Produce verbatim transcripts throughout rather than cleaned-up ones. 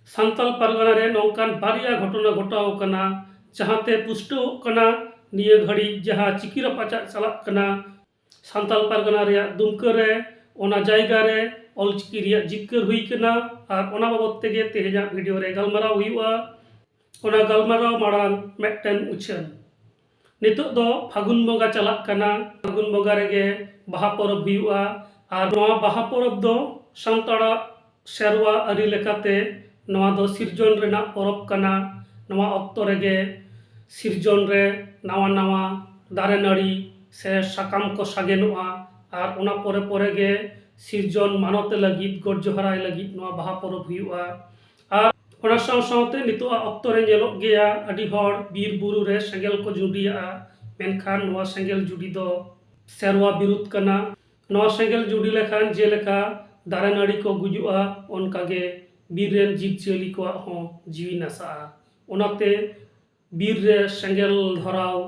ᱥᱟᱱᱛᱟᱞ ᱯᱟᱨᱜᱟᱱᱟ ᱨᱮ ᱱᱚᱝᱠᱟᱱ ᱵᱟᱨᱭᱟ ᱜᱷᱚᱴᱚᱱᱟ ᱜᱷᱚᱴᱟᱣ ᱟᱠᱟᱱᱟ, ᱡᱟᱦᱟᱸᱛᱮ ᱯᱩᱥᱴᱟᱹᱣᱚᱜ ᱠᱟᱱᱟ ᱱᱤᱭᱟᱹ ᱜᱷᱟᱹᱲᱤᱡ ᱡᱟᱦᱟᱸ ᱪᱤᱠᱤ ᱨᱟᱯᱟᱪᱟᱜ ᱪᱟᱞᱟᱜ ᱠᱟᱱᱟ ᱥᱟᱱᱛᱟᱞ ᱯᱟᱨᱜᱟᱱᱟ ᱨᱮᱭᱟᱜ ᱫᱩᱢᱠᱟᱹ ᱨᱮ, ᱚᱱᱟ ᱡᱟᱭᱜᱟ ᱨᱮ ᱚᱞᱪᱤᱠᱤ ᱨᱮᱭᱟᱜ ᱡᱤᱛᱠᱟᱹᱨ ᱦᱩᱭ ᱠᱟᱱᱟ᱾ ᱟᱨ ᱚᱱᱟ ᱵᱟᱵᱚᱫ ᱛᱮᱜᱮ ᱛᱮᱦᱮᱧᱟᱜ ᱵᱷᱤᱰᱤᱭᱳ ᱨᱮ ᱜᱟᱞᱢᱟᱨᱟᱣ ᱦᱩᱭᱩᱜᱼᱟ᱾ ᱚᱱᱟ ᱜᱟᱞᱢᱟᱨᱟᱣ ᱢᱟᱲᱟᱝ ᱢᱤᱫᱴᱮᱱ ᱩᱪᱷᱟᱹᱱ᱾ ᱱᱤᱛᱚᱜ ᱫᱚ ᱯᱷᱟᱹᱜᱩᱱ ᱵᱚᱸᱜᱟ ᱪᱟᱞᱟᱜ ᱠᱟᱱᱟ᱾ ᱯᱷᱟᱹᱜᱩᱱ ᱵᱚᱸᱜᱟ ᱨᱮᱜᱮ ᱵᱟᱦᱟ ᱯᱚᱨᱚᱵᱽ ᱦᱩᱭᱩᱜᱼᱟ᱾ ᱟᱨ ᱱᱚᱣᱟ ᱵᱟᱦᱟ ᱯᱚᱨᱚᱵᱽ ᱫᱚ ᱥᱟᱱᱛᱟᱲᱟᱜ ᱥᱮᱨᱣᱟ ᱟᱹᱨᱤ ᱞᱮᱠᱟᱛᱮ ᱱᱚᱣᱟ ᱫᱚ ᱥᱤᱨᱡᱚᱱ ᱨᱮᱱᱟᱜ ᱯᱚᱨᱚᱵᱽ ᱠᱟᱱᱟ᱾ ᱱᱚᱣᱟ ᱚᱠᱛᱚ ᱨᱮᱜᱮ ᱥᱤᱨᱡᱚᱱ ᱨᱮ ᱱᱟᱣᱟ ᱱᱟᱣᱟ ᱫᱟᱨᱮ ᱱᱟᱹᱲᱤ ᱥᱮ ᱥᱟᱠᱟᱢ ᱠᱚ ᱥᱟᱜᱮᱱᱚᱜᱼᱟ᱾ ᱟᱨ ᱚᱱᱟ ᱯᱚᱨᱮ ᱯᱚᱨᱮ ᱜᱮ ᱥᱤᱨᱡᱚᱱ ᱢᱟᱱᱚᱛ ᱞᱟᱹᱜᱤᱫ, ᱜᱚᱰ ᱡᱚᱦᱟᱨᱟᱭ ᱞᱟᱹᱜᱤᱫ ᱱᱚᱣᱟ ᱵᱟᱦᱟ ᱯᱚᱨᱚᱵᱽ ᱦᱩᱭᱩᱜᱼᱟ᱾ ᱟᱨ ᱚᱱᱟ ᱥᱟᱶ ᱥᱟᱶᱛᱮ ᱱᱤᱛᱚᱜᱟᱜ ᱚᱠᱛᱚ ᱨᱮ ᱧᱮᱞᱚᱜ ᱜᱮᱭᱟ, ᱟᱹᱰᱤ ᱦᱚᱲ ᱵᱤᱨ ᱵᱩᱨᱩ ᱨᱮ ᱥᱮᱸᱜᱮᱞ ᱠᱚ ᱡᱩᱰᱤᱭᱟᱜᱼᱟ, ᱢᱮᱱᱠᱷᱟᱱ ᱱᱚᱣᱟ ᱥᱮᱸᱜᱮᱞ ᱡᱩᱰᱤ ᱫᱚ ᱥᱮᱨᱣᱟ ᱵᱤᱨᱩᱫᱷ ᱠᱟᱱᱟ᱾ ᱱᱚᱣᱟ ᱥᱮᱸᱜᱮᱞ ᱡᱩᱰᱤ ᱞᱮᱠᱷᱟᱱ ᱡᱮᱞᱮᱠᱟ ᱫᱟᱨᱮ ᱱᱟᱹᱲᱤ ᱠᱚ ᱜᱩᱡᱩᱜᱼᱟ, ᱚᱱᱠᱟᱜᱮ ᱵᱤᱨ ᱨᱮᱱ ᱡᱤᱵᱽᱼᱡᱤᱭᱟᱹᱞᱤ ᱠᱚᱣᱟᱜ ᱦᱚᱸ ᱡᱤᱣᱤ ᱱᱟᱥᱟᱜᱼᱟ᱾ ᱚᱱᱟᱛᱮ ᱵᱤᱨ ᱨᱮ ᱥᱮᱸᱜᱮᱞ ᱫᱷᱚᱨᱟᱣ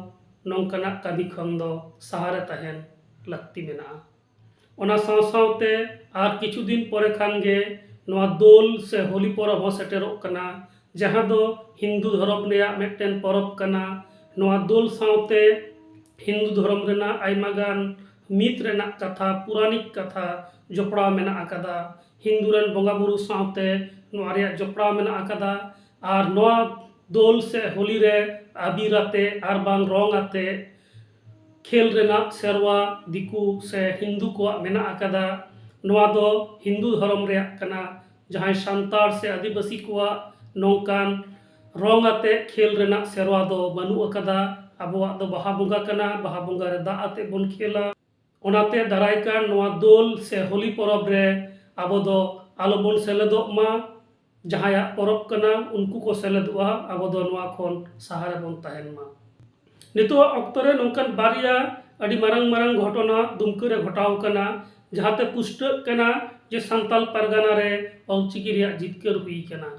ᱱᱚᱝᱠᱟᱱᱟᱜ ᱠᱟᱹᱢᱤ ᱠᱷᱚᱱ ᱫᱚ ᱥᱟᱦᱟᱨᱮ ᱛᱟᱦᱮᱱ ᱞᱟᱹᱠᱛᱤ ᱢᱮᱱᱟᱜᱼᱟ᱾ ᱚᱱᱟ ᱥᱟᱶ ᱥᱟᱶᱛᱮ ᱟᱨ ᱠᱤᱪᱷᱩ ᱫᱤᱱ ᱯᱚᱨᱮ ᱠᱷᱟᱱ ᱜᱮ ᱱᱚᱣᱟ ᱫᱳᱞ ᱥᱮ ᱦᱳᱞᱤ ᱯᱚᱨᱚᱵᱽ ᱦᱚᱸ ᱥᱮᱴᱮᱨᱚᱜ ᱠᱟᱱᱟ, ᱡᱟᱦᱟᱸ ᱫᱚ ᱦᱤᱱᱫᱩ ᱫᱷᱚᱨᱚᱢ ᱨᱮᱭᱟᱜ ᱢᱤᱫᱴᱮᱱ ᱯᱚᱨᱚᱵᱽ ᱠᱟᱱᱟ᱾ ᱱᱚᱣᱟ ᱫᱳᱞ ᱥᱟᱶᱛᱮ ᱦᱤᱱᱫᱩ ᱫᱷᱚᱨᱚᱢ ᱨᱮᱱᱟᱜ ᱟᱭᱢᱟ ᱜᱟᱱ ᱢᱤᱛ ᱨᱮᱱᱟᱜ ᱠᱟᱛᱷᱟ, ᱯᱩᱨᱟᱱᱤᱠ ᱠᱟᱛᱷᱟ ᱡᱚᱯᱲᱟᱣ ᱢᱮᱱᱟᱜ ᱟᱠᱟᱫᱟ᱾ ᱦᱤᱱᱫᱩ ᱨᱮᱱ ᱵᱚᱸᱜᱟ ᱵᱩᱨᱩ ᱥᱟᱶᱛᱮ ᱱᱚᱣᱟ ᱨᱮᱭᱟᱜ ᱡᱚᱯᱲᱟᱣ ᱢᱮᱱᱟᱜ ᱟᱠᱟᱫᱟ᱾ ᱟᱨ ᱱᱚᱣᱟ ᱫᱳᱞ ᱥᱮ ᱦᱳᱞᱤ ᱨᱮ ᱟᱵᱤᱨ ᱟᱛᱮ ᱟᱨ ᱵᱟᱝ ᱨᱚᱝ ᱟᱛᱮ ᱠᱷᱮᱞ ᱨᱮᱱᱟᱜ ᱥᱮᱨᱣᱟ ᱫᱤᱠᱩ ᱥᱮ ᱦᱤᱱᱫᱩ ᱠᱚᱣᱟᱜ ᱢᱮᱱᱟᱜ ᱟᱠᱟᱫᱟ᱾ ᱱᱚᱣᱟ ᱫᱚ ᱦᱤᱱᱫᱩ ᱫᱷᱚᱨᱚᱢ ᱨᱮᱭᱟᱜ ᱠᱟᱱᱟ᱾ ᱡᱟᱦᱟᱸᱭ ᱥᱟᱱᱛᱟᱲ ᱥᱮ ᱟᱹᱫᱤᱵᱟᱹᱥᱤ ᱠᱚᱣᱟᱜ ᱱᱚᱝᱠᱟᱱ ᱨᱚᱝ ᱟᱛᱮ ᱠᱷᱮᱞ ᱨᱮᱱᱟᱜ ᱥᱮᱨᱣᱟ ᱫᱚ ᱵᱟᱹᱱᱩᱜ ᱟᱠᱟᱫᱟ᱾ ᱟᱵᱚᱣᱟᱜ ᱫᱚ ᱵᱟᱦᱟ ᱵᱚᱸᱜᱟ ᱠᱟᱱᱟ, ᱵᱟᱦᱟ ᱵᱚᱸᱜᱟ ᱨᱮ ᱫᱟᱜ ᱟᱛᱮ ᱵᱚᱱ ᱠᱷᱮᱞᱟ᱾ ᱚᱱᱟᱛᱮ ᱫᱟᱨᱟᱭ ᱠᱟᱱ ᱱᱚᱣᱟ ᱫᱳᱞ ᱥᱮ ᱦᱳᱞᱤ ᱯᱚᱨᱚᱵᱽ ᱨᱮ ᱟᱵᱚ ᱫᱚ ᱟᱞᱚᱵᱚᱱ ᱥᱮᱞᱮᱫᱚᱜ ᱢᱟ᱾ ᱡᱟᱦᱟᱸᱭᱟᱜ ᱯᱚᱨᱚᱵᱽ ᱠᱟᱱᱟ, ᱩᱱᱠᱩ ᱠᱚ ᱥᱮᱞᱮᱫᱚᱜᱼᱟ, ᱟᱵᱚ ᱫᱚ ᱱᱚᱣᱟ ᱠᱷᱚᱱ ᱥᱟᱦᱟ ᱨᱮᱵᱚᱱ ᱛᱟᱦᱮᱱ ᱢᱟ᱾ ᱱᱤᱛᱚᱜ ᱚᱠᱛᱚ ᱨᱮ ᱱᱚᱝᱠᱟᱱ ᱵᱟᱨᱭᱟ ᱟᱹᱰᱤ ᱢᱟᱨᱟᱝ ᱢᱟᱨᱟᱝ ᱜᱷᱚᱴᱚᱱᱟ ᱫᱩᱢᱠᱟᱹ ᱨᱮ ᱜᱷᱚᱴᱟᱣ ᱠᱟᱱᱟ, ᱡᱟᱦᱟᱸᱛᱮ ᱯᱩᱥᱴᱟᱹᱜ ᱠᱟᱱᱟ ᱡᱮ ᱥᱟᱱᱛᱟᱞ ᱯᱟᱨᱜᱟᱱᱟ ᱨᱮ ᱚᱞᱪᱤᱠᱤ ᱨᱮᱭᱟᱜ ᱡᱤᱛᱠᱟᱹᱨ ᱦᱩᱭ ᱠᱟᱱᱟ᱾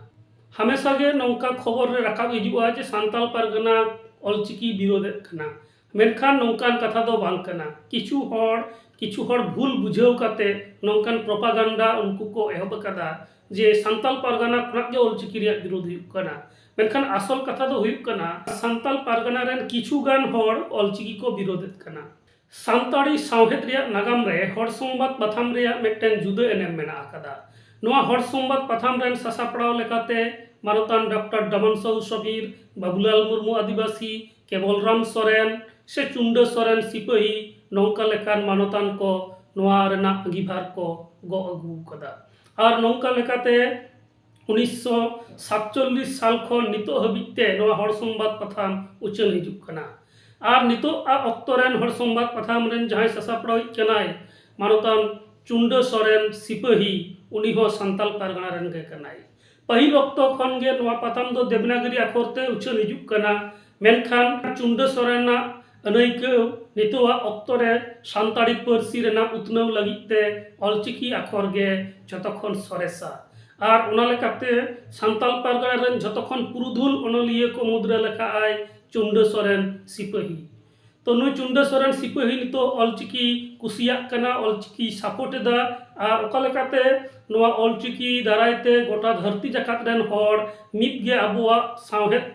ᱦᱟᱢᱮᱥᱟ ᱜᱮ ᱱᱚᱝᱠᱟ ᱠᱷᱚᱵᱚᱨ ᱨᱮ ᱨᱟᱠᱟᱵ ᱦᱤᱡᱩᱜᱼᱟ ᱡᱮ ᱥᱟᱱᱛᱟᱞ ᱯᱟᱨᱜᱟᱱᱟ ᱚᱞᱪᱤᱠᱤ ᱵᱤᱨᱳᱫᱮᱫ ᱠᱟᱱᱟ, ᱢᱮᱱᱠᱷᱟᱱ ᱱᱚᱝᱠᱟᱱ ᱠᱟᱛᱷᱟ ᱫᱚ ᱵᱟᱝ ᱠᱟᱱᱟ᱾ ᱠᱤᱪᱷᱩ ᱦᱚᱲ, ᱠᱤᱪᱷᱩ ᱦᱚᱲ ᱵᱷᱩᱞ ᱵᱩᱡᱷᱟᱹᱣ ᱠᱟᱛᱮ ᱱᱚᱝᱠᱟᱱ ᱯᱨᱚᱯᱟᱜᱟᱱᱰᱟ ᱩᱱᱠᱩ ᱠᱚ ᱮᱦᱚᱵ ᱟᱠᱟᱫᱟ᱾ ᱡᱮ ᱥᱟᱱᱛᱟᱞ ᱯᱟᱨᱜᱟᱱᱟ ᱠᱷᱚᱱᱟᱜ ᱜᱮ ᱚᱞᱪᱤᱠᱤ ᱨᱮᱭᱟᱜ ᱵᱤᱨᱳᱫᱷ ᱦᱩᱭᱩᱜ ᱠᱟᱱᱟ᱾ ᱢᱮᱱᱠᱷᱟᱱ ᱟᱥᱚᱞ ᱠᱟᱛᱷᱟ ᱫᱚ ᱦᱩᱭᱩᱜ ᱠᱟᱱᱟ, ᱥᱟᱱᱛᱟᱞ ᱯᱟᱨᱜᱟᱱᱟ ᱨᱮᱱ ᱠᱤᱪᱷᱩ ᱜᱟᱱ ᱦᱚᱲ ᱚᱞᱪᱤᱠᱤ ᱠᱚ ᱵᱤᱨᱳᱫᱷᱮᱫ ᱠᱟᱱᱟ᱾ ᱥᱟᱱᱛᱟᱲᱤ ᱥᱟᱶᱦᱮᱫ ᱨᱮᱭᱟᱜ ᱱᱟᱜᱟᱢ ᱨᱮ ᱦᱚᱲ ᱥᱚᱝᱵᱟᱫ ᱯᱟᱛᱷᱟᱢ ᱨᱮᱭᱟᱜ ᱢᱤᱫᱴᱮᱱ ᱡᱩᱫᱟᱹ ᱮᱱᱮᱢ ᱢᱮᱱᱟᱜ ᱟᱠᱟᱫᱟ᱾ ᱱᱚᱣᱟ ᱦᱚᱲ ᱥᱚᱝᱵᱟᱫ ᱯᱟᱛᱷᱟᱢ ᱨᱮᱱ ᱥᱟᱥᱟᱯᱲᱟᱣ ᱞᱮᱠᱟᱛᱮ ᱢᱟᱱᱚᱛᱟᱱ ᱰᱚᱠᱴᱚᱨ ᱰᱟᱢᱟᱱ ᱥᱟᱦᱩ ᱥᱚᱵᱤᱨ, ᱵᱟᱵᱩᱞᱟᱞ ᱢᱩᱨᱢᱩ ᱟᱹᱫᱤᱵᱟᱹᱥᱤ, ᱠᱮᱵᱚᱞᱨᱟᱢ ᱥᱚᱨᱮᱱ ᱥᱮ ᱪᱩᱱᱰᱟᱹ ᱥᱚᱨᱮᱱ ᱥᱤᱯᱟᱹᱦᱤ, ᱱᱚᱝᱠᱟ ᱞᱮᱠᱟᱱ ᱢᱟᱱᱚᱛᱟᱱ ᱠᱚ ᱱᱚᱣᱟ ᱨᱮᱱᱟᱜ ᱟᱸᱜᱤᱵᱷᱟᱨ ᱠᱚ ᱜᱚᱜ ᱟᱹᱜᱩ ᱟᱠᱟᱫᱟ᱾ ᱟᱨ ᱱᱚᱝᱠᱟ ᱞᱮᱠᱟᱛᱮ ᱩᱱᱤᱥᱥᱚ ᱥᱟᱛᱪᱚᱞᱞᱤᱥ ᱥᱟᱞ ᱠᱷᱚᱱ ᱱᱤᱛᱚᱜ ᱦᱟᱹᱵᱤᱡ ᱛᱮ ᱱᱚᱣᱟ ᱦᱚᱲ ᱥᱚᱝᱵᱟᱫ ᱯᱟᱛᱷᱟᱢ ᱩᱪᱷᱟᱹᱱ ᱦᱤᱡᱩᱜ ᱠᱟᱱᱟ᱾ ᱟᱨ ᱱᱤᱛᱚᱜ ᱟᱜ ᱚᱠᱛᱚ ᱨᱮᱱ ᱦᱚᱲ ᱥᱚᱝᱵᱟᱫ ᱯᱟᱛᱷᱟᱢ ᱨᱮᱱ ᱡᱟᱦᱟᱸᱭ ᱥᱟᱥᱟᱯᱲᱟᱣᱤᱡ ᱠᱟᱱᱟᱭ, ᱢᱟᱱᱚᱛᱟᱱ ᱪᱩᱱᱰᱟᱹ ᱥᱚᱨᱮᱱ ᱥᱤᱯᱟᱹᱦᱤ, ᱩᱱᱤ ᱦᱚᱸ ᱥᱟᱱᱛᱟᱞ ᱯᱟᱨᱜᱟᱱᱟ ᱨᱮᱱ ᱜᱮ ᱠᱟᱱᱟᱭ᱾ ᱯᱟᱹᱦᱤᱞ ᱚᱠᱛᱚ ᱠᱷᱚᱱ ᱜᱮ ᱱᱚᱣᱟ ᱯᱟᱛᱷᱟᱢ ᱫᱚ ᱫᱮᱵᱽᱱᱟᱜᱚᱨᱤ ᱟᱠᱷᱚᱨ ᱛᱮ ᱩᱪᱷᱟᱹᱱ ᱦᱤᱡᱩᱜ ᱠᱟᱱᱟ, ᱢᱮᱱᱠᱷᱟᱱ ᱪᱩᱱᱰᱟᱹ ᱥᱚᱨᱮᱱᱟᱜ ᱟᱹᱱᱟᱹᱭᱠᱟᱹᱣ ᱱᱤᱛᱚᱜᱟᱜ ᱚᱠᱛᱚ ᱨᱮ ᱥᱟᱱᱛᱟᱲᱤ ᱯᱟᱹᱨᱥᱤ ᱨᱮᱱᱟᱜ ᱩᱛᱱᱟᱹᱣ ᱞᱟᱹᱜᱤᱫ ᱛᱮ ᱚᱞᱪᱤᱠᱤ ᱟᱠᱷᱚᱨ ᱜᱮ ᱡᱷᱚᱛᱚ ᱠᱷᱚᱱ ᱥᱚᱨᱮᱥᱟ᱾ ᱟᱨ ᱚᱱᱟ ᱞᱮᱠᱟᱛᱮ ᱥᱟᱱᱛᱟᱞ ᱯᱟᱨᱜᱟᱱᱟ ᱨᱮᱱ ᱡᱷᱚᱛᱚ ᱠᱷᱚᱱ ᱯᱩᱨᱩᱫᱷᱩᱞ ᱚᱱᱚᱞᱤᱭᱟᱹ ᱠᱚ ᱢᱩᱫᱽᱨᱮ ᱞᱮᱠᱷᱟᱜᱼᱟᱭ ᱪᱩᱱᱰᱟᱹ ᱥᱚᱨᱮᱱ ᱥᱤᱯᱟᱹᱦᱤ᱾ ᱛᱚ, ᱱᱩᱭ ᱪᱩᱱᱰᱟᱹ ᱥᱚᱨᱮᱱ ᱥᱤᱯᱟᱹᱦᱤ ᱱᱤᱛᱚᱜ ᱚᱞᱪᱤᱠᱤ ᱠᱩᱥᱤᱭᱟᱜ ᱠᱟᱱᱟ, ᱚᱞᱪᱤᱠᱤ ᱥᱟᱯᱳᱨᱴ ᱮᱫᱟ᱾ ᱟᱨ ᱚᱠᱟ ᱞᱮᱠᱟᱛᱮ ᱱᱚᱣᱟ ᱚᱞᱪᱤᱠᱤ ᱫᱟᱨᱟᱭ ᱛᱮ ᱜᱚᱴᱟ ᱫᱷᱟᱹᱨᱛᱤ ᱡᱟᱠᱟᱛ ᱨᱮᱱ ᱦᱚᱲ ᱢᱤᱫ ᱜᱮ ᱟᱵᱚᱣᱟᱜ ᱥᱟᱶᱦᱮᱫ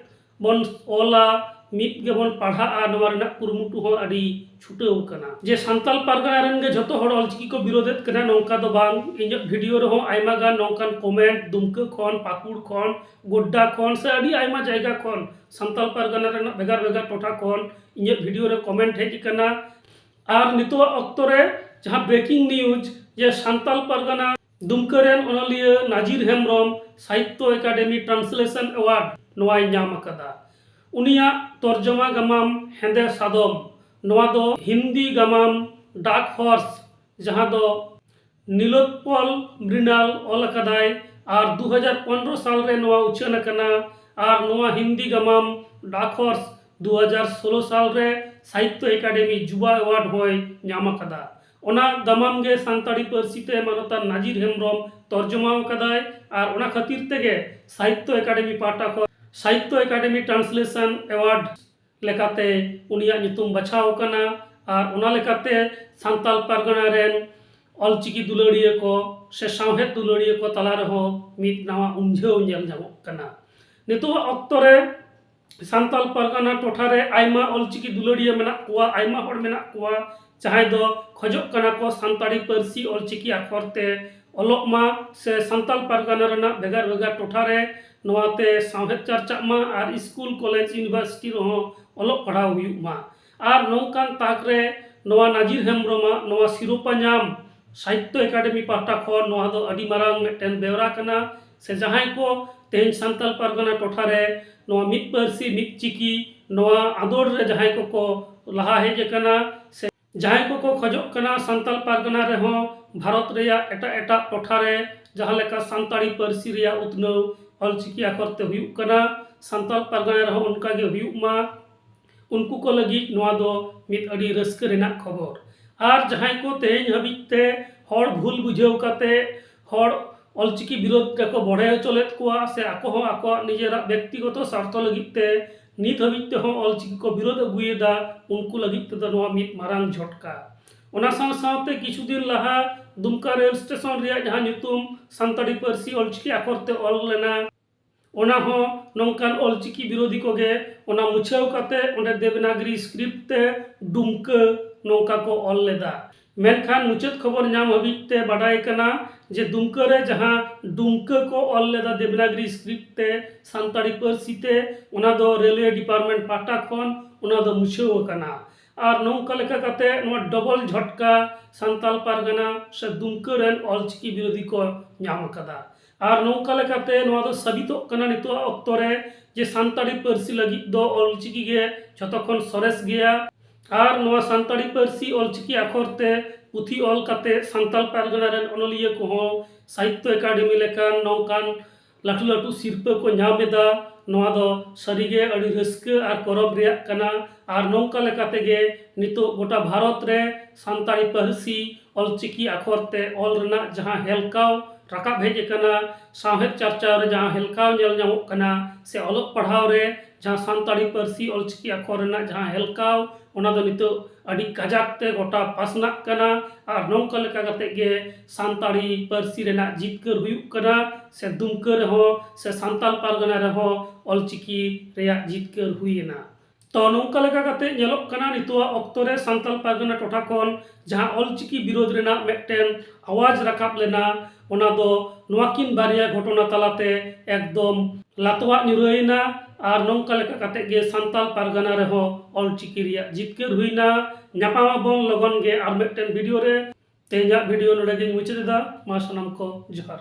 ᱵᱚᱱ ᱚᱞᱟ, ᱢᱤᱫ ᱜᱮᱵᱚᱱ ᱯᱟᱲᱦᱟᱜᱼᱟ, ᱱᱚᱣᱟ ᱨᱮᱱᱟᱜ ᱠᱩᱨᱩᱢᱩᱴᱩ ᱦᱚᱸ ᱟᱹᱰᱤ ᱪᱷᱩᱴᱟᱹᱣ ᱠᱟᱱᱟ᱾ ᱡᱮ ᱥᱟᱱᱛᱟᱞ ᱯᱟᱨᱜᱟᱱᱟ ᱨᱮᱱ ᱜᱮ ᱡᱷᱚᱛᱚ ᱦᱚᱲ ᱚᱞᱪᱤᱠᱤ ᱠᱚ ᱵᱤᱨᱳᱫᱮᱫ ᱠᱟᱱᱟ, ᱱᱚᱝᱠᱟ ᱫᱚ ᱵᱟᱝ᱾ ᱤᱧᱟᱹᱜ ᱵᱷᱤᱰᱤᱭᱳ ᱨᱮᱦᱚᱸ ᱟᱭᱢᱟ ᱜᱟᱱ ᱱᱚᱝᱠᱟᱱ ᱠᱚᱢᱮᱱᱴ ᱫᱩᱢᱠᱟᱹ ᱠᱷᱚᱱ, ᱯᱟᱹᱠᱩᱲ ᱠᱷᱚᱱ, ᱜᱳᱰᱰᱟ ᱠᱷᱚᱱ ᱥᱮ ᱟᱹᱰᱤ ᱟᱭᱢᱟ ᱡᱟᱭᱜᱟ ᱠᱷᱚᱱ, ᱥᱟᱱᱛᱟᱞ ᱯᱟᱨᱜᱟᱱᱟ ᱨᱮᱱᱟᱜ ᱵᱷᱮᱜᱟᱨ ᱵᱷᱮᱜᱟᱨ ᱴᱚᱴᱷᱟ ᱠᱷᱚᱱ ᱤᱧᱟᱹᱜ ᱵᱷᱤᱰᱤᱭᱳ ᱨᱮ ᱠᱚᱢᱮᱱᱴ ᱦᱮᱡ ᱟᱠᱟᱱᱟ᱾ ᱟᱨ ᱱᱤᱛᱚᱜᱟᱜ ᱚᱠᱛᱚ ᱨᱮ ᱡᱟᱦᱟᱸ ᱵᱨᱮᱠᱤᱝ ᱱᱤᱭᱩᱡᱽ, ᱡᱮ ᱥᱟᱱᱛᱟᱞ ᱯᱟᱨᱜᱟᱱᱟ ᱫᱩᱢᱠᱟᱹ ᱨᱮᱱ ᱚᱱᱚᱞᱤᱭᱟᱹ ᱱᱟᱡᱤᱨ ᱦᱮᱢᱵᱨᱚᱢ ᱥᱟᱦᱤᱛᱛᱚ ᱮᱠᱟᱰᱮᱢᱤ ᱴᱨᱟᱱᱥᱞᱮᱥᱚᱱ ᱮᱣᱟᱨᱰ ᱱᱚᱣᱟᱭ ᱧᱟᱢ ᱟᱠᱟᱫᱟ᱾ ᱩᱱᱤᱭᱟᱜ ᱛᱚᱨᱡᱚᱢᱟ ᱜᱟᱢᱟᱢ ᱦᱮᱸᱫᱮ ᱥᱟᱫᱚᱢ, ᱱᱚᱣᱟ ᱫᱚ ᱦᱤᱱᱫᱤ ᱜᱟᱢᱟᱢ ᱰᱟᱨᱠ ᱦᱚᱨᱥ, ᱡᱟᱦᱟᱸ ᱫᱚ ᱱᱤᱞᱳᱛᱯᱚᱞ ᱢᱨᱤᱱᱟᱞ ᱚᱞ ᱟᱠᱟᱫᱟᱭ ᱟᱨ ᱫᱩ ᱦᱟᱡᱟᱨ ᱯᱚᱱᱨᱚ ᱥᱟᱞ ᱨᱮ ᱱᱚᱣᱟ ᱩᱪᱷᱟᱹᱱ ᱟᱠᱟᱱᱟ᱾ ᱟᱨ ᱱᱚᱣᱟ ᱦᱤᱱᱫᱤ ᱜᱟᱢᱟᱢ ᱰᱟᱨᱠ ᱦᱚᱨᱥ ᱫᱩ ᱦᱟᱡᱟᱨ ᱥᱳᱞᱳ ᱥᱟᱞ ᱨᱮ ᱥᱟᱦᱤᱛᱛᱚ ᱮᱠᱟᱰᱮᱢᱤ ᱡᱩᱵᱟ ᱮᱣᱟᱨᱰ ᱦᱚᱸᱭ ᱧᱟᱢ ᱟᱠᱟᱫᱟ᱾ ᱚᱱᱟ ᱜᱟᱢᱟᱢ ᱜᱮ ᱥᱟᱱᱛᱟᱲᱤ ᱯᱟᱹᱨᱥᱤ ᱛᱮ ᱢᱟᱱᱚᱛᱟᱱ ᱱᱟᱡᱤᱨ ᱦᱮᱢᱵᱨᱚᱢ ᱛᱚᱨᱡᱚᱢᱟ ᱟᱠᱟᱫᱟᱭ ᱟᱨ ᱚᱱᱟ ᱠᱷᱟᱹᱛᱤᱨ ᱛᱮᱜᱮ ᱥᱟᱦᱤᱛᱛᱚ ᱮᱠᱟᱰᱮᱢᱤ ᱯᱟᱦᱴᱟ ᱠᱷᱚᱱ ᱥᱟᱦᱤᱛᱛᱚ ᱮᱠᱟᱰᱮᱢᱤ ᱴᱨᱟᱱᱥᱞᱮᱥᱚᱱ ᱮᱣᱟᱨᱰ ᱞᱮᱠᱟᱛᱮ ᱩᱱᱤᱭᱟᱜ ᱧᱩᱛᱩᱢ ᱵᱟᱪᱷᱟᱣ ᱟᱠᱟᱱᱟ᱾ ᱟᱨ ᱚᱱᱟ ᱞᱮᱠᱟᱛᱮ ᱥᱟᱱᱛᱟᱞ ᱯᱟᱨᱜᱟᱱᱟ ᱨᱮᱱ ᱚᱞᱪᱤᱠᱤ ᱫᱩᱞᱟᱹᱲᱤᱭᱟᱹ ᱠᱚ ᱥᱮ ᱥᱟᱶᱦᱮᱫ ᱫᱩᱞᱟᱹᱲᱤᱭᱟᱹ ᱠᱚ ᱛᱟᱞᱟ ᱨᱮᱦᱚᱸ ᱢᱤᱫ ᱱᱟᱣᱟ ᱩᱢᱡᱷᱟᱹᱣ ᱧᱮᱞ ᱧᱟᱢᱚᱜ ᱠᱟᱱᱟ᱾ ᱱᱤᱛᱚᱜᱟᱜ ᱚᱠᱛᱚ ᱨᱮ ᱥᱟᱱᱛᱟᱲ ᱯᱟᱨᱜᱟᱱᱟ ᱴᱚᱴᱷᱟ ᱨᱮ ᱟᱭᱢᱟ ᱚᱞᱪᱤᱠᱤ ᱫᱩᱞᱟᱹᱲᱤᱭᱟᱹ ᱢᱮᱱᱟᱜ ᱠᱚᱣᱟ, ᱟᱭᱢᱟ ᱦᱚᱲ ᱢᱮᱱᱟᱜ ᱠᱚᱣᱟ, ᱡᱟᱦᱟᱸᱭ ᱫᱚ ᱠᱷᱚᱡᱚᱜ ᱠᱟᱱᱟ ᱠᱚ ᱥᱟᱱᱛᱟᱲᱤ ᱯᱟᱹᱨᱥᱤ ᱚᱞᱪᱤᱠᱤ ᱟᱠᱷᱚᱨ ᱛᱮ ᱚᱞᱚᱜ ᱢᱟ ᱥᱮ ᱥᱟᱱᱛᱟᱲ ᱯᱟᱨᱜᱟᱱᱟ ᱨᱮᱱᱟᱜ ᱵᱷᱮᱜᱟᱨ ᱵᱷᱮᱜᱟᱨ ᱴᱚᱴᱷᱟ ᱨᱮ ᱱᱚᱣᱟ ᱛᱮ ᱥᱟᱶᱦᱮᱫ ᱪᱟᱨᱪᱟᱜ ᱢᱟ ᱟᱨ ᱥᱠᱩᱞ, ᱠᱚᱞᱮᱡᱽ, ᱤᱭᱩᱱᱤᱵᱷᱟᱨᱥᱤᱴᱤ ᱨᱮᱦᱚᱸ ᱚᱞᱚᱜ ᱯᱟᱲᱦᱟᱣ ᱦᱩᱭᱩᱜ ᱢᱟ᱾ ᱟᱨ ᱱᱚᱝᱠᱟᱱ ᱛᱟᱠ ᱨᱮ ᱱᱚᱣᱟ ᱱᱟᱡᱤᱨ ᱦᱮᱢᱵᱨᱚᱢᱟᱜ ᱱᱚᱣᱟ ᱥᱤᱨᱳᱯᱟ ᱧᱟᱢ ᱥᱟᱦᱤᱛᱛᱚ ᱮᱠᱟᱰᱮᱢᱤ ᱯᱟᱦᱴᱟ ᱠᱷᱚᱱ ᱱᱚᱣᱟ ᱫᱚ ᱟᱹᱰᱤ ᱢᱟᱨᱟᱝ ᱢᱤᱫᱴᱮᱱ ᱵᱮᱣᱨᱟ ᱠᱟᱱᱟ᱾ ᱥᱮ ᱡᱟᱦᱟᱸᱭ ᱠᱚ ᱛᱮᱦᱮᱧ ᱥᱟᱱᱛᱟᱲ ᱯᱟᱨᱜᱟᱱᱟ ᱴᱚᱴᱷᱟ ᱨᱮ ᱱᱚᱣᱟ ᱢᱤᱫ ᱯᱟᱹᱨᱥᱤ ᱢᱤᱫ ᱪᱤᱠᱤ ᱱᱚᱣᱟ ᱟᱸᱫᱳᱲ ᱨᱮ ᱡᱟᱦᱟᱸᱭ ᱠᱚᱠᱚ ᱞᱟᱦᱟ ᱦᱮᱡ ᱟᱠᱟᱱᱟ, ᱥᱮ ᱡᱟᱦᱟᱸᱭ ᱠᱚᱠᱚ ᱠᱷᱚᱡᱚᱜ ᱠᱟᱱᱟ ᱥᱟᱱᱛᱟᱲ ᱯᱟᱨᱜᱟᱱᱟ ᱨᱮᱦᱚᱸ ᱵᱷᱟᱨᱚᱛ ᱨᱮᱭᱟᱜ ᱮᱴᱟᱜ ᱮᱴᱟᱜ ᱴᱚᱴᱷᱟ ᱨᱮ ᱡᱟᱦᱟᱸ ᱞᱮᱠᱟ ᱥᱟᱱᱛᱟᱲᱤ ᱯᱟᱹᱨᱥᱤ ᱨᱮᱭᱟᱜ ᱩᱛᱱᱟᱹᱣ ᱚᱞᱪᱤᱠᱤ ᱟᱠᱷᱚᱨ ᱛᱮ ᱦᱩᱭᱩᱜ ᱠᱟᱱᱟ, ᱥᱟᱱᱛᱟᱲ ᱯᱟᱨᱜᱟᱱᱟ ᱨᱮᱦᱚᱸ ᱚᱱᱠᱟ ᱜᱮ ᱦᱩᱭᱩᱜ ᱢᱟ᱾ ᱩᱱᱠᱩ ᱠᱚ ᱞᱟᱹᱜᱤᱫ ᱱᱚᱣᱟ ᱫᱚ ᱢᱤᱫ ᱟᱹᱰᱤ ᱨᱟᱹᱥᱠᱟᱹ ᱨᱮᱱᱟᱜ ᱠᱷᱚᱵᱚᱨ᱾ ᱟᱨ ᱡᱟᱦᱟᱸᱭ ᱠᱚ ᱛᱮᱦᱮᱧ ᱦᱟᱹᱵᱤᱡ ᱛᱮ ᱦᱚᱲ ᱵᱷᱩᱞ ᱵᱩᱡᱷᱟᱹᱣ ᱠᱟᱛᱮ ᱦᱚᱲ ᱚᱞᱪᱤᱠᱤ ᱵᱤᱨᱳᱫ ᱨᱮᱠᱚ ᱵᱚᱲᱦᱮ ᱦᱚᱪᱚ ᱞᱮᱫ ᱠᱚᱣᱟ, ᱥᱮ ᱟᱠᱚ ᱦᱚᱸ ᱟᱠᱚᱣᱟᱜ ᱱᱤᱡᱮᱨᱟᱜ ᱵᱮᱠᱛᱤᱜᱚᱛᱚ ᱥᱟᱨᱛᱷᱚ ᱞᱟᱹᱜᱤᱫ ᱛᱮ ᱱᱤᱛ ᱦᱟᱹᱵᱤᱡ ᱛᱮᱦᱚᱸ ᱚᱞᱪᱤᱠᱤ ᱠᱚ ᱵᱤᱨᱳᱫ ᱟᱹᱜᱩᱭᱮᱫᱟ, ᱩᱱᱠᱩ ᱞᱟᱹᱜᱤᱫ ᱛᱮᱫᱚ ᱱᱚᱣᱟ ᱢᱤᱫ ᱢᱟᱨᱟᱝ ᱡᱷᱚᱴᱠᱟ᱾ ᱚᱱᱟ ᱥᱟᱶ ᱥᱟᱶᱛᱮ ᱠᱤᱪᱷᱩ ᱫᱤᱱ ᱞᱟᱦᱟ ᱫᱩᱢᱠᱟ ᱨᱮᱞ ᱥᱴᱮᱥᱚᱱ ᱨᱮᱭᱟᱜ ᱡᱟᱦᱟᱸ ᱧᱩᱛᱩᱢ ᱥᱟᱱᱛᱟᱲᱤ ᱯᱟᱹᱨᱥᱤ ᱚᱞᱪᱤᱠᱤ ᱟᱠᱷᱚᱨ ᱛᱮ ᱚᱞ ᱞᱮᱱᱟ, ᱚᱱᱟ ᱦᱚᱸ ᱱᱚᱝᱠᱟᱱ ᱚᱞᱪᱤᱠᱤ ᱵᱤᱨᱳᱫᱷᱤ ᱠᱚᱜᱮ ᱚᱱᱟ ᱢᱩᱪᱷᱟᱹᱣ ᱠᱟᱛᱮ ᱚᱸᱰᱮ ᱫᱮᱵᱽᱱᱟᱜᱽᱨᱤ ᱥᱠᱨᱤᱯᱴ ᱛᱮ ᱰᱩᱢᱠᱟᱹ ᱱᱚᱝᱠᱟ ᱠᱚ ᱚᱞ ᱞᱮᱫᱟ᱾ ᱢᱮᱱᱠᱷᱟᱱ ᱢᱩᱪᱟᱹᱫ ᱠᱷᱚᱵᱚᱨ ᱧᱟᱢ ᱦᱟᱹᱵᱤᱡ ᱛᱮ ᱵᱟᱰᱟᱭ ᱠᱟᱱᱟ ᱡᱮ ᱫᱩᱢᱠᱟᱹ ᱨᱮ ᱡᱟᱦᱟᱸ ᱰᱩᱢᱠᱟᱹ ᱠᱚ ᱚᱞ ᱞᱮᱫᱟ ᱫᱮᱵᱽᱱᱟᱜᱽᱨᱤ ᱥᱠᱨᱤᱯᱴ ᱛᱮ ᱥᱟᱱᱛᱟᱲᱤ ᱯᱟᱹᱨᱥᱤ ᱛᱮ, ᱚᱱᱟ ᱫᱚ ᱨᱮᱞᱣᱮ ᱰᱤᱯᱟᱨᱴᱢᱮᱱᱴ ᱯᱟᱦᱴᱟ ᱠᱷᱚᱱ ᱚᱱᱟ ᱫᱚ ᱢᱩᱪᱷᱟᱹᱣ ᱟᱠᱟᱱᱟ᱾ ᱟᱨ ᱱᱚᱝᱠᱟ ᱞᱮᱠᱟ ᱠᱟᱛᱮ ᱱᱚᱣᱟ ᱰᱚᱵᱚᱞ ᱡᱷᱚᱴᱠᱟ ᱥᱟᱱᱛᱟᱲ ᱯᱟᱨᱜᱟᱱᱟ ᱥᱮ ᱫᱩᱢᱠᱟᱹ ᱨᱮᱱ ᱚᱞᱪᱤᱠᱤ ᱵᱤᱨᱳᱫᱷᱤ ᱠᱚ ᱧᱟᱢ ᱟᱠᱟᱫᱟ᱾ ᱟᱨ ᱱᱚᱝᱠᱟ ᱞᱮᱠᱟᱛᱮ ᱱᱚᱣᱟ ᱫᱚ ᱥᱟᱵᱤᱛᱚᱜ ᱠᱟᱱᱟ ᱱᱤᱛᱚᱜᱟᱜ ᱚᱠᱛᱚ ᱨᱮ ᱡᱮ ᱥᱟᱱᱛᱟᱲᱤ ᱯᱟᱹᱨᱥᱤ ᱞᱟᱹᱜᱤᱫ ᱫᱚ ᱚᱞᱪᱤᱠᱤ ᱜᱮ ᱡᱷᱚᱛᱚ ᱠᱷᱚᱱ ᱥᱚᱨᱮᱥ ᱜᱮᱭᱟ᱾ ᱟᱨ ᱱᱚᱣᱟ ᱥᱟᱱᱛᱟᱲᱤ ᱯᱟᱹᱨᱥᱤ ᱚᱞᱪᱤᱠᱤ ᱟᱠᱷᱚᱨ ᱛᱮ ᱯᱩᱛᱷᱤ ᱚᱞ ᱠᱟᱛᱮ ᱥᱟᱱᱛᱟᱲ ᱯᱟᱨᱜᱟᱱᱟ ᱨᱮᱱ ᱚᱱᱚᱞᱤᱭᱟᱹ ᱠᱚᱦᱚᱸ ᱥᱟᱦᱤᱛᱛᱚ ᱮᱠᱟᱰᱮᱢᱤ ᱞᱮᱠᱟᱱ ᱱᱚᱝᱠᱟᱱ ᱞᱟᱹᱴᱩ ᱞᱟᱹᱴᱩ ᱥᱤᱨᱯᱟᱹ ᱠᱚ ᱧᱟᱢ ᱮᱫᱟ᱾ ᱱᱚᱣᱟ ᱫᱚ ᱥᱟᱹᱨᱤᱜᱮ ᱟᱹᱰᱤ ᱨᱟᱹᱥᱠᱟᱹ ᱟᱨ ᱜᱚᱨᱚᱵᱽ ᱨᱮᱭᱟᱜ ᱠᱟᱱᱟ᱾ ᱟᱨ ᱱᱚᱝᱠᱟ ᱞᱮᱠᱟ ᱛᱮᱜᱮ ᱱᱤᱛᱚᱜ ᱜᱚᱴᱟ ᱵᱷᱟᱨᱚᱛ ᱨᱮ ᱥᱟᱱᱛᱟᱲᱤ ᱯᱟᱹᱨᱥᱤ ᱚᱞᱪᱤᱠᱤ ᱟᱠᱷᱚᱨ ᱛᱮ ᱚᱞ ᱨᱮᱱᱟᱜ ᱡᱟᱦᱟᱸ ᱦᱮᱞᱠᱟᱣ, ᱨᱟᱠᱟᱵ ᱦᱮᱡ ᱟᱠᱟᱱᱟ᱾ ᱥᱟᱶᱦᱮᱫ ᱪᱟᱨᱪᱟᱣ ᱨᱮ ᱡᱟᱦᱟᱸ ᱦᱮᱞᱠᱟᱣ ᱧᱮᱞ ᱧᱟᱢᱚᱜ ᱠᱟᱱᱟ, ᱥᱮ ᱚᱞᱚᱜ ᱯᱟᱲᱦᱟᱣ ᱨᱮ ᱡᱟᱦᱟᱸ ᱥᱟᱱᱛᱟᱲᱤ ᱯᱟᱹᱨᱥᱤ ᱚᱞᱪᱤᱠᱤ ᱟᱠᱷᱚᱨ ᱨᱮᱱᱟᱜ ᱡᱟᱦᱟᱸ ᱦᱮᱞᱠᱟᱣ, ᱚᱱᱟ ᱫᱚ ᱱᱤᱛᱚᱜ ᱟᱹᱰᱤ ᱠᱟᱡᱟᱠ ᱛᱮ ᱜᱚᱴᱟ ᱯᱟᱥᱱᱟᱜ ᱠᱟᱱᱟ᱾ ᱟᱨ ᱱᱚᱝᱠᱟ ᱞᱮᱠᱟ ᱠᱟᱛᱮ ᱜᱮ ᱥᱟᱱᱛᱟᱲᱤ ᱯᱟᱹᱨᱥᱤ ᱨᱮᱱᱟᱜ ᱡᱤᱛᱠᱟᱹᱨ ᱦᱩᱭᱩᱜ ᱠᱟᱱᱟ, ᱥᱮ ᱫᱩᱢᱠᱟᱹ ᱨᱮᱦᱚᱸ ᱥᱮ ᱥᱟᱱᱛᱟᱲ ᱯᱟᱨᱜᱟᱱᱟ ᱨᱮᱦᱚᱸ ᱚᱞᱪᱤᱠᱤ ᱨᱮᱭᱟᱜ ᱡᱤᱛᱠᱟᱹᱨ ᱦᱩᱭᱮᱱᱟ᱾ ᱛᱚ, ᱱᱚᱝᱠᱟ ᱞᱮᱠᱟ ᱠᱟᱛᱮ ᱧᱮᱞᱚᱜ ᱠᱟᱱᱟ, ᱱᱤᱛᱚᱜᱟᱜ ᱚᱠᱛᱚ ᱨᱮ ᱥᱟᱱᱛᱟᱲ ᱯᱟᱨᱜᱟᱱᱟ ᱴᱚᱴᱷᱟ ᱠᱷᱚᱱ ᱡᱟᱦᱟᱸ ᱚᱞᱪᱤᱠᱤ ᱵᱤᱨᱳᱫᱷ ᱨᱮᱱᱟᱜ ᱢᱤᱫᱴᱮᱱ ᱟᱣᱟᱡᱽ ᱨᱟᱠᱟᱵ ᱞᱮᱱᱟ, ᱚᱱᱟ ᱫᱚ ᱱᱚᱣᱟ ᱠᱤᱱ ᱵᱟᱨᱭᱟ ᱜᱷᱚᱴᱚᱱᱟ ᱛᱟᱞᱟᱛᱮ ᱮᱠᱫᱚᱢ ᱞᱟᱛᱣᱟᱜ ᱧᱩᱨᱦᱟᱹᱭᱮᱱᱟ᱾ ᱟᱨ ᱱᱚᱝᱠᱟ ᱞᱮᱠᱟ ᱠᱟᱛᱮ ᱜᱮ ᱥᱟᱱᱛᱟᱲ ᱯᱟᱨᱜᱟᱱᱟ ᱨᱮᱦᱚᱸ ᱚᱞᱪᱤᱠᱤ ᱨᱮᱭᱟᱜ ᱡᱤᱛᱠᱟᱹᱨ ᱦᱩᱭᱱᱟ᱾ ᱧᱟᱯᱟᱢ ᱟᱵᱚᱱ ᱞᱚᱜᱚᱱ ᱜᱮ ᱟᱨ ᱢᱤᱫᱴᱮᱱ ᱵᱷᱤᱰᱤᱭᱳ ᱨᱮ᱾ ᱛᱮᱦᱮᱧᱟᱜ ᱵᱷᱤᱰᱤᱭᱳ ᱱᱚᱰᱮ ᱜᱤᱧ ᱢᱩᱪᱟᱹᱫ ᱮᱫᱟ᱾ ᱢᱟ ᱥᱟᱱᱟᱢ ᱠᱚ ᱡᱚᱦᱟᱨ᱾